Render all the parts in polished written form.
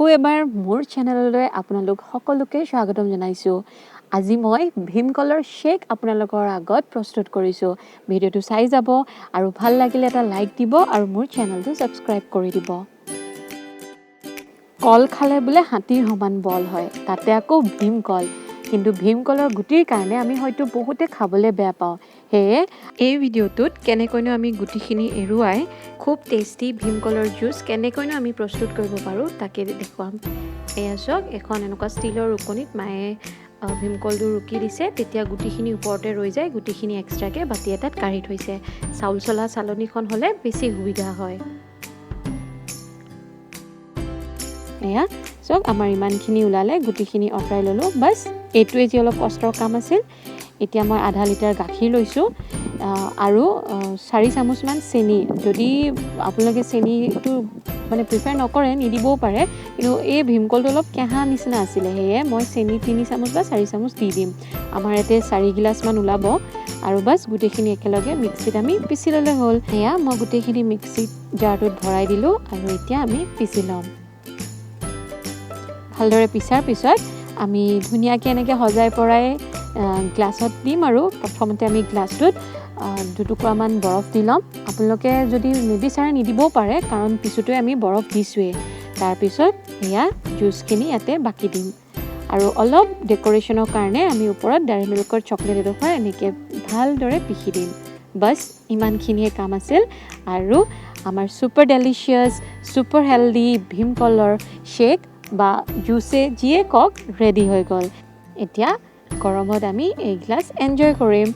আকৌ এবাৰ মোৰ চেনেললৈ আপোনালোক সকলোকে স্বাগতম জনাইছোঁ। আজি মই ভীমকলৰ শ্বেক আপোনালোকৰ আগত প্ৰস্তুত কৰিছোঁ। ভিডিঅ'টো চাই যাব আৰু ভাল লাগিলে এটা লাইক দিব আৰু মোৰ চেনেলটো ছাবস্ক্ৰাইব কৰি দিব। কল খালে বোলে হাতীৰ সমান বল হয়, তাতে আকৌ ভীমকল। কিন্তু ভীমকলৰ গুটিৰ কাৰণে আমি হয়তো বহুতে খাবলৈ বেয়া পাওঁ। সেয়ে এই ভিডিঅ'টোত কেনেকৈনো আমি গুটিখিনি এৰুৱাই খুব টেষ্টি ভীমকলৰ জুচ কেনেকৈনো আমি প্ৰস্তুত কৰিব পাৰোঁ, তাকে দেখুৱাম। এয়া চাওক, এখন এনেকুৱা ষ্টীলৰ ৰুকনিত মায়ে ভীমকলটো ৰুকি দিছে। তেতিয়া গুটিখিনি ওপৰতে ৰৈ যায়। গুটিখিনি এক্সট্ৰাকৈ বাতি এটাত কাঢ়ি থৈছে। চাউল চলা চালনীখন হ'লে বেছি সুবিধা হয়। এয়া চাওক, আমাৰ ইমানখিনি ওলালে। গুটিখিনি আঁতৰাই ল'লোঁ। বাছ, এইটোৱে যি অলপ কষ্টৰ কাম আছিল। এতিয়া মই আধা লিটাৰ গাখীৰ লৈছোঁ আৰু 4 চামুচমান চেনি। যদি আপোনালোকে চেনিটো মানে প্ৰিফাৰ নকৰে, নিদিবও পাৰে। কিন্তু এই ভীমকলটো অলপ কেঁহা নিচিনা আছিলে, সেয়ে মই চেনি 3 চামুচ বা 4 চামুচ দি দিম। আমাৰ ইয়াতে 4 গিলাচমান ওলাব। আৰু বাছ, গোটেইখিনি একেলগে মিক্সিত আমি পিচি ল'লে হ'ল। এয়া মই গোটেইখিনি মিক্সিত জাৰটোত ভৰাই দিলোঁ আৰু এতিয়া আমি পিচি ল'ম। ভালদৰে পিছাৰ পিছত আমি ধুনীয়াকৈ এনেকৈ সজাই পৰাই গ্লাছত দিম। আৰু প্ৰথমতে আমি গ্লাছটোত দুটুকুৰামান বৰফ দি ল'ম। আপোনালোকে যদি নিবিচাৰে, নিদিবও পাৰে, কাৰণ পিছতে আমি বৰফ দিছোঁৱেই। তাৰপিছত এয়া জুচখিনি ইয়াতে বাকি দিম আৰু অলপ ডেক'ৰেশ্যনৰ কাৰণে আমি ওপৰত ডেইৰী মিল্কৰ চকলেট এডোখৰ এনেকৈ ভালদৰে পিহি দিম। বাছ, ইমানখিনিয়ে কাম আছিল আৰু আমাৰ ছুপাৰ ডেলিচিয়াছ, ছুপাৰ হেল্ডি ভীমকলৰ শ্বেক বা জুচে যিয়ে কওক, ৰেডি হৈ গ'ল। এতিয়া গৰমত আমি এইগিলাচ এনজয় কৰিম।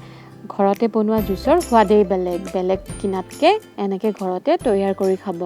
ঘৰতে বনোৱা জুচৰ সোৱাদেই বেলেগ। বেলেগ কিনাতকৈ এনেকৈ ঘৰতে তৈয়াৰ কৰি খাব।